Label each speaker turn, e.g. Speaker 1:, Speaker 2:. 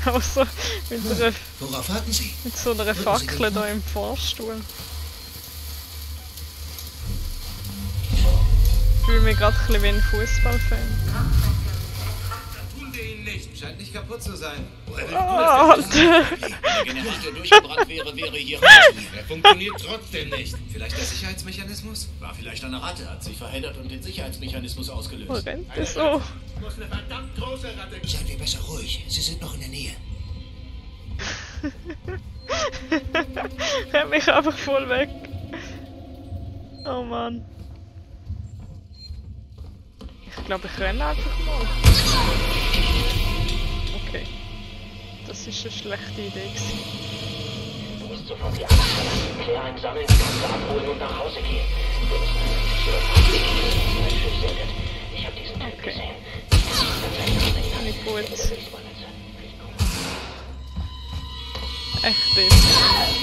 Speaker 1: Außer
Speaker 2: Worauf warten Sie?
Speaker 1: mit so einer Fackel da im Fahrstuhl. Ich fühle mich gerade ein bisschen wie ein Fußballfan.
Speaker 3: Tun wir ihn nicht. Scheint nicht kaputt zu sein.
Speaker 1: Alter!
Speaker 4: Wenn der Generator durchgebrannt wäre, wäre hier raus.
Speaker 3: Er funktioniert trotzdem nicht. Vielleicht der Sicherheitsmechanismus?
Speaker 4: War vielleicht eine Ratte, hat sich verheddert und den Sicherheitsmechanismus
Speaker 1: Wo
Speaker 4: ausgelöst.
Speaker 1: rennt das so?
Speaker 3: Muss eine verdammt große Ratte.
Speaker 2: Seien wir besser ruhig. Sie sind noch in der Nähe.
Speaker 1: Er hat mich einfach voll weg. Oh Mann. Ich glaube, ich renne einfach mal. Okay. Das ist eine schlechte Idee gewesen.
Speaker 5: Du musst sofort die Anzahl Claire einsammeln, die Panzer abholen und nach Hause gehen. Wir müssen eine sichere Fahrt finden. Ein Schiff sendet. Ich habe diesen Typ gesehen.
Speaker 1: Nicht gut. Echt jetzt.